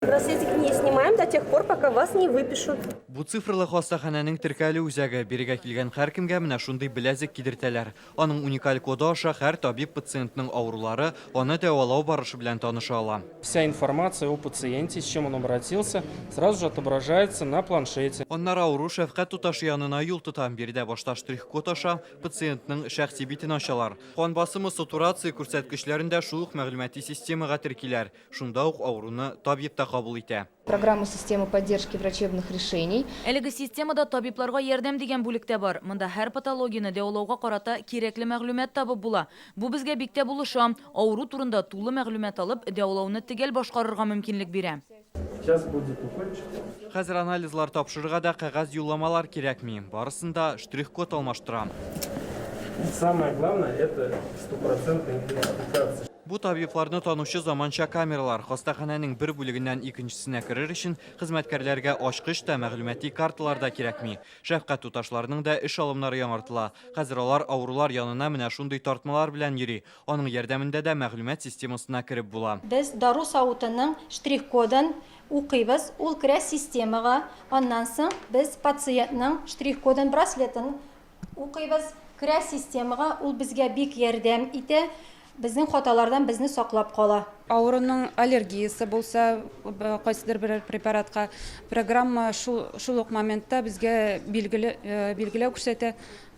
Браслетик не снимаем до тех пор, пока вас не выпишут. Бу цифрлы хастаханәнең теркәлү үзәге. Бирегә килгән һәркемгә менә шундый беләзек кидертәләр. Аның уникаль коды аша һәр табиб пациентның авырулары, аны дәвалау барышы белән таныша ала. Вся информация о пациенте, с чем он обратился, сразу же отображается на планшете. Аннары авыру шәфкать туташы янына юл тота. Биредә башта штрих-код аша пациентның шәхси битен ачалар. Кан басымы, сатурация күрсәткечләрен дә шул ук мәгълүмати системага теркиләр. Шунда ук авыруны табиб та кабул итә. Программа системы поддержки врачебных решений. Әлеге системада Табибларга ярдәм дигән бүлек тә бар. Монда һәр патологияне дәвалауга карата кирәкле мәгълүмат табып була. Бу безгә бик тә булыша. Авыру турында тулы мәгълүмат алып, дәвалауны төгәл башкарырга мөмкинлек бирә. Сейчас будет укольчик. Хәзер анализлар тапшырырга да кәгазь юлламалар кирәкми. Барысын да штрих-код алмаштыра. Самое главное, это стопроцентная идентификация. Бу табибларны танучы заманча камералар. Хастаханәнең бер бүлегеннән икенчесенә керер өчен хезмәткәрләргә ачкыч та, мәгълүмати карталар да кирәкми. Шәфкать туташларының да эш алымнары яңартыла. Хәзер алар авырулар янына менә шундый тартмалар белән йөри. Аның ярдәмендә дә мәгълүмат системасына кереп була. Без дару савытының штрих-кодын укыйбыз, ул керә системага, аннан соң без пациентның штрих-кодын, браслетын Укыйбыз, керә системага, ул безгә бик ярдәм итә, безнең хаталардан безне саклап кала. Авыруның аллергиясе булса, кайсыдыр берәр препаратка, программа шул, шул ук моментта безгә билгеле, билгеләү күрсәтә,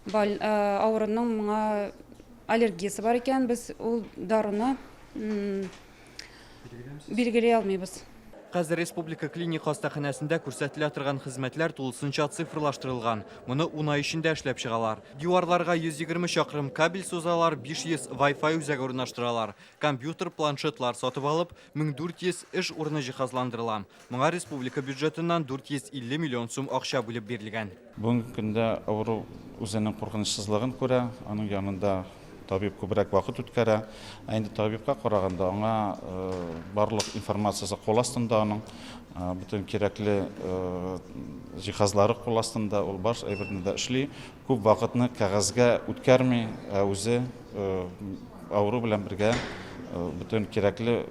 авыруның моңа аллергиясе бар икән, без ул даруны Билгели алмыйбыз. Хәзер Республика клиник хастаханәсендә күрсәтелә торган хезмәтләр тулысынча цифрлаштырылган. Моны ун ай эчендә эшләп чыгалар. Диварларга 120 чакрым кабель сузалар, 500 Wi-Fi үзәге урнаштыралар. Компьютер, планшетлар сатып алып, 1400 эш урыны җиһазландырыла. Моңа республика бюджетыннан 450 миллион сум акча бүлеп бирелгән. Бүгенге көндә авыру үзенең куркынычсызлыгын күрә, аның янында табиб күбрәк вакыт үткәрә. Ә инде табибка караганда аңа барлык информациясе кул астында аның, бөтен кирәкле җиһазлары кул астында, ул бар әйберне дә эшли. Күп вакытны кәгазьгә үткәрми, ә үзе авыру белән бергә бөтен кирәкле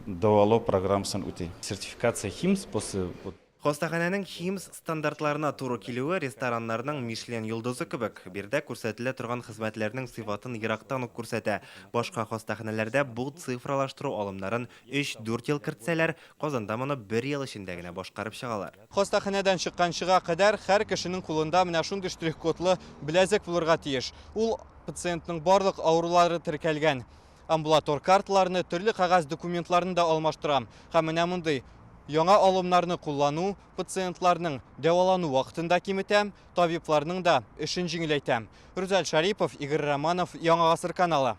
дәвалау программасын үти. Сертификация ХИМС после вот. Хастаханәнең ХИМС стандартларына туры килүе рестораннарның Мишлен йолдызы кебек, биредә күрсәтелә торган хезмәтләрнең сыйфатын ерактан ук күрсәтә. Башка хастаханәләрдә бу цифралаштыру алымнарын өч-дүрт ел кертсәләр, Казанда моны бер ел эчендә генә башкарып чыгалар. Хастаханәдән чыкканчыга кадәр һәр кешенең кулында менә шундый штрих-кодлы беләзек булырга тиеш. Ул пациентның барлык авырулары теркәлгән амбулатор карталарны, төрле кәгазь документларны да алмаштыра. Һәм менә мондый яңа алымнарны куллану пациентларның дәвалану вакытын да киметә, табибларның да эшен җиңеләйтә. Рүзәл Шәрипов, Игорь Романов, Яңа гасыр каналы.